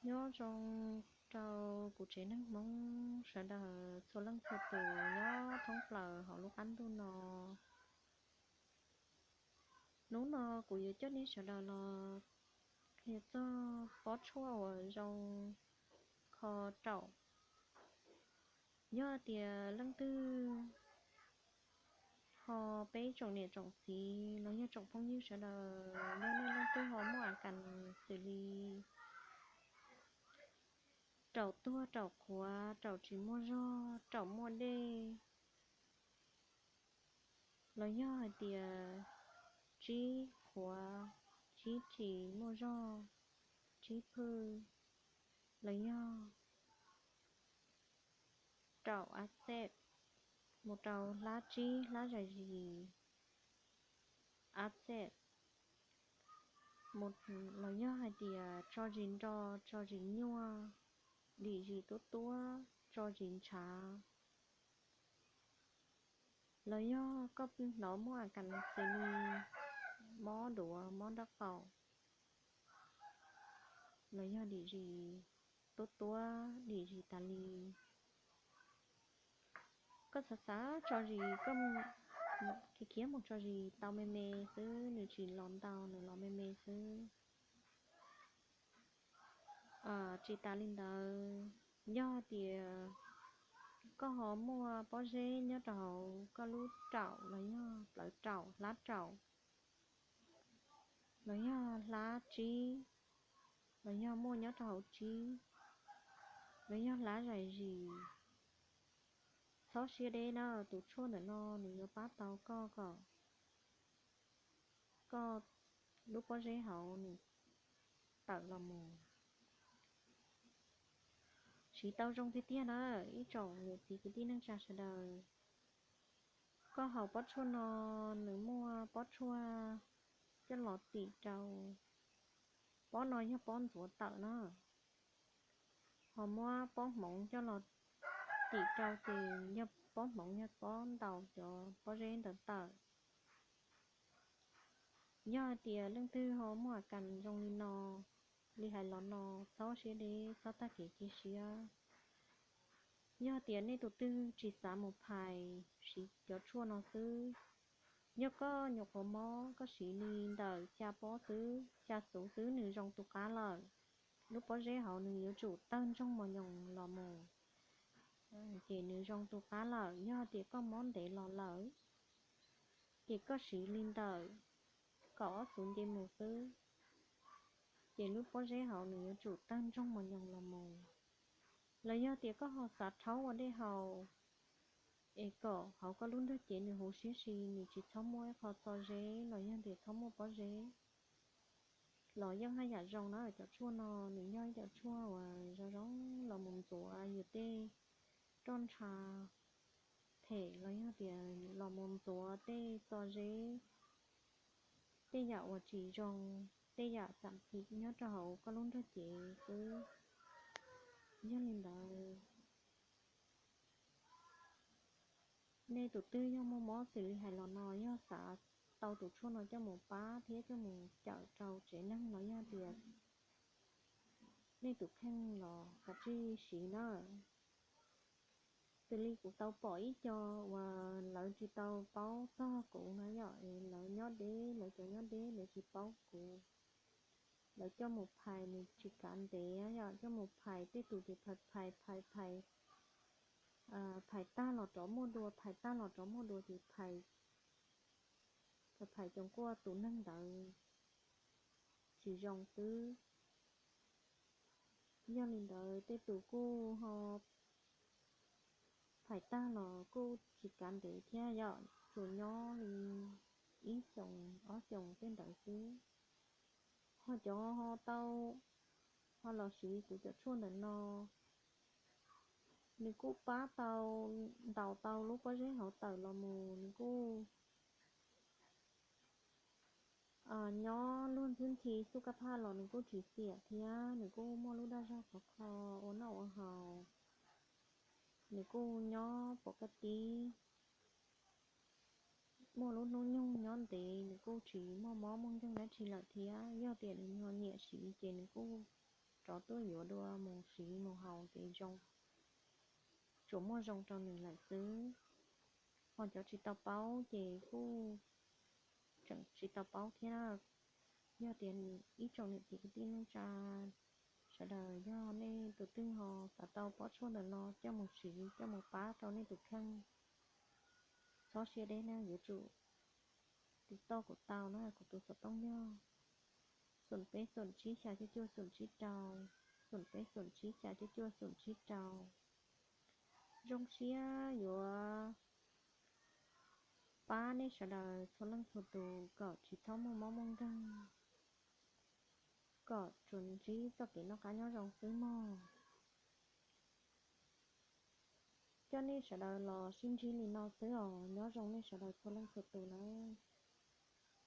Nyob zoo rau kuv tsev neeg Hmoob sawv daws txhua leej txhua tus nyob thoob plaws hauv lub qab ntuj no. Hnub no kuv yuav coj nej sawv daws los qhia txog pob tshuaj uas zoo kho raum. Yog tias leej twg ho peb tsoom niam tsoom txiv los yog tsoom phooj ywg sawv daws, yog nej leej twg ho muaj a kas xws li raum tuag, raum qhuav, raum tsis muaj zog, raum muaj dej, los yog hais tias tsib qhuav, tsib tsis muaj zog, tsib phwj, los yog raum a txej mus rau hlab tsib hlab zais zis, a txej, los yog hais tias tso zis nro, tso zis nyuaj, dim zis tuab tuab, tso zis ntshav, los yog koj hnov muaj a kas xws li mob duav, mob nraub qaum, los yog dim zis tuab tuab, dim zis tas li. Koj xav xav tso zis, koj khiav khiav mus tso zis tau me me xwb, nws tsis los ntau, nws los me me xwb. Tsis tas li ntawd, yog tias koj ho muaj pob zeb nyob rau hauv koj lub raum los yog plawv raum, hlab raum, los yog hlab tsib, los yog muaj nyob rau hauv tsib, los yog hlab zais zis, txhob siab deb na, tus tshuaj ntawm no nws yuav pab tau koj kom koj lub pob zeb hauv nws tawm los mus. Siv tau zoo tiag tiag na ib tsoom niam txiv kwv tij neej tsa sawv daws. Koj haus pob tshuaj no, nws muaj pob tshuaj coj los tim rau, pob no yog pob ntxuav tawm na, ho muab pob hmoov coj los tim rau ces yog pob hmoov yog pob ntaus cov pob zeb ntawd tawm. Yog hais tias leej twg ho muaj a kas zoo li no, li hais los no, txhob siab deb, txhob tag kev cia siab. Yog tias nej tus twg tsis xav mus phais, siv cov tshuaj no xwb. Yog koj nyuam qhuav mob, koj siv li ntawm xya pob xwb, xya xuv xwb nws zoo tus qab lawm. Lub pob zeb hauv nws yuav tsum tawg ntsoog mos nyoos los mus, ces nws zoo tus qab lawm. Yog tias koj mob ntev los lawm, ces koj siv li ntawm kaum ob xuv nce mus xwb, ces lub pob zeb hauv nws yuav tsum tawg ntsoog mos nyoos los mus. Los yog tias koj ho xav rhaub ua dej haus, es kom hauv koj lub nrog cev nws huv siab si, nws tsis txhob muaj ib qho txo zeb los yog tias txhob muaj pob zeb, los yeej haj yam zoo na. Cov tshuaj no nws yog ib cov tshuaj uas zoo zoo los mus ntxuav yus tej roj ntsha phem los yog tias los mus ntxuav tej txo zeb, tej yam uas tsis zoo, tej yam xam phim nyob rau hauv koj lub nrog cev xwb. Yog li ntawd, nej tus twg yog muaj mob xws li hais los no, yog xav tau tus tshuaj no coj mus pab thiab coj mus cawm rau tsev neeg los yog tias nej tus kheej los kav tsij siv na. Xws li kuv tau pom ib co uas lawv tsis tau paub txog kuv na yom, lawv nyob deb, lawv cov nyob deb lawv tsis paub kuv, lawv coj mus phais nws tsis kav ntev yom, coj mus phais tej tus ces phais phais phais phais, phais tag los rov muaj dua, phais tag los rov muaj dua ces phais, phais phais cov nkuaj tus neeg ntawd tsis zoo xwb. Yog li ntawd tej tus kuj ho phais tag los kuj tsis kav ntev thiab yom, tsuas nyob li ib xyoos ob xyoos tej ntawd xwb. Ho cov ho tau, ho los siv kuv cov tshuaj ntawm no, nws kuj pab tau, ntaus tau lub pob zeb hauv tawm los mus, nws kuj nyob luag ntxhwb ntxhi xub kab phaj los nws kuj tsis xiam thiab nws kuj muaj lub dag zog khov kho ua noj ua haus, nws kuj nyob pom kaj tib, muaj lub hnub nyoog nyob ntev, nws kuj tsis muaj mob muaj nkeeg dab tsi lawm thiab. Yog tias nws ho nyiam siv ces nws kuj rov tuaj yuav dua mus siv mus haus ces zoo, tsuas muaj zoo rau nws lawm xwb. Ho cov tsis tau paub ces kuj tseem tsis tau paub thiab. Yog tias ib tsoom niam txiv kwv tij neej tsa sawv daws, yog nej tus twg ho xav tau pob tshuaj ntawm no coj mus siv coj mus pab rau nej tus kheej, txhob siab deb na, yuav tsum tiv toj kuv tau na, kuv tus xov tooj yog xoom peb xoom tsib xya cuaj cuaj xoom tsib rau, xoom peb xoom tsib xya cuaj cuaj xoom tsib rau. Zoo siab yuav pab nej sawv daws txhua leej txhua tus kom tsis txhob muaj mob muaj nkeeg, kom tsuas ntsib txoj kev noj qab nyob zoo xwb mog. Coj nej sawv daws los sib ntsib li no xwb os, nyob zoo nej sawv daws txhua leej txhua tus nawb.